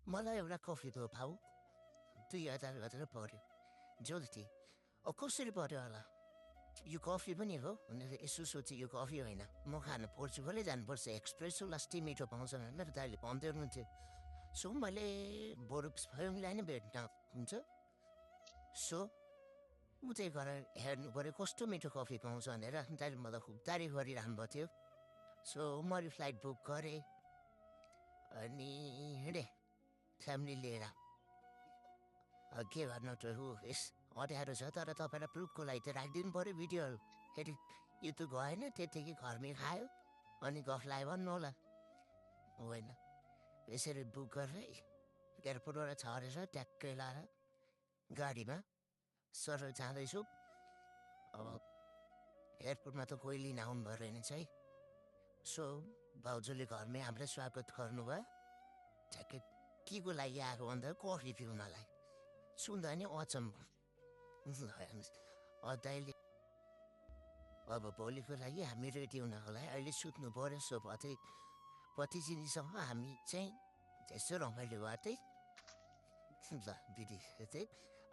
मलाई एउटा कफीको भाउ 2000 गरेर पर्यो जल्दी। कसरी पर्यो होला? यो कफी पनि हो भनेर यसो सोचेँ, यो कफी होइन, म खान पोर्चुगलै जानुपर्छ, एक्सप्रेसो लास्टै मिठो पाउँछ भनेर दाइले भन्दै हुनुहुन्थ्यो। सो मैले बरु स्वयंलाई नै भेट्न हुन्छ, सो उतै गएर हेर्नु पऱ्यो कस्तो मिठो कफी पाउँछ भनेर दाइले मलाई खुब तारिफ गरिरहनु भएको थियो। सो मैले फ्लाइट बुक गरेँ अनि हिँडेँ फ्यामिली लिएर। के गर्नु त यस अँध्यारो छ, तर तपाईँलाई प्रुफको लागि त राखिदिनु पऱ्यो भिडियोहरू। फेरि यो त गएन, त्यत्तिकै घरमै खायो अनि गफ लायो भन्नु होला, होइन। यसरी बुक गरेर एयरपोर्टबाट छरेर ट्याक्कै लाएर गाडीमा सरल जाँदैछु। अब एयरपोर्टमा त कोही लिन आउनुभयो रहेछ है। सो भाउजूले घरमै हाम्रै स्वागत गर्नुभयो। ठ्याक्कै के को लागि आएको भन्दा कफी पिउनलाई। सुन्दा नि अचम्म। दाइले अब भोलिको लागि हामी रेडी हुन होला है, अहिले सुत्नु पऱ्यो। सो पतिजीसँग हामी चाहिँ यसो रमाइलो भयो त्यही ल दिदी चाहिँ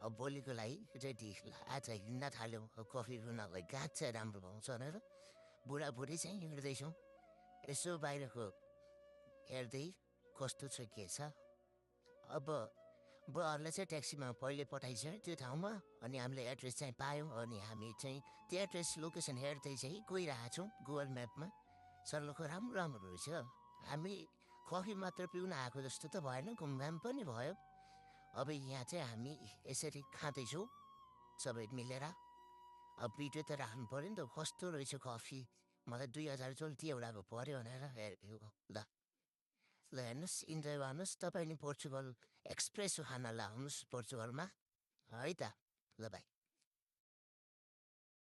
अब भोलिको लागि रेडी। आज हिँड्न थाल्यौँ कफी पिउनलाई, गाछ चाहिँ राम्रो पाउँछ भनेर बुढाबुढी चाहिँ हिँड्दैछौँ। यसो बाहिरको हेर्दै कस्तो छ के छ। अब बुवाहरूलाई चाहिँ ट्याक्सीमा पहिले पठाइसक्यो त्यो ठाउँमा, अनि हामीले एड्रेस चाहिँ पायौँ। अनि हामी चाहिँ त्यो एड्रेस लोकेसन हेर्दै चाहिँ गइरहेको छौँ गुगल म्यापमा। सर्लको राम्रो राम्रो रहेछ। हामी कफी मात्र पिउन आएको जस्तो त भएन, घुमघाम पनि भयो। अब यहाँ चाहिँ हामी यसरी खाँदैछौँ सबै मिलेर। अब भिडियो त राख्नु पऱ्यो नि त, कस्तो रहेछ कफी। मलाई 2000 चल्ती एउटाको पऱ्यो भनेर हेरेको ल। ल हेर्नुहोस्, इन्जोय गर्नुहोस्। तपाईँ नि पोर्चुगल एक्सप्रेसो खान लाउनुहोस् पोर्चुगलमा है त। ल भाइ।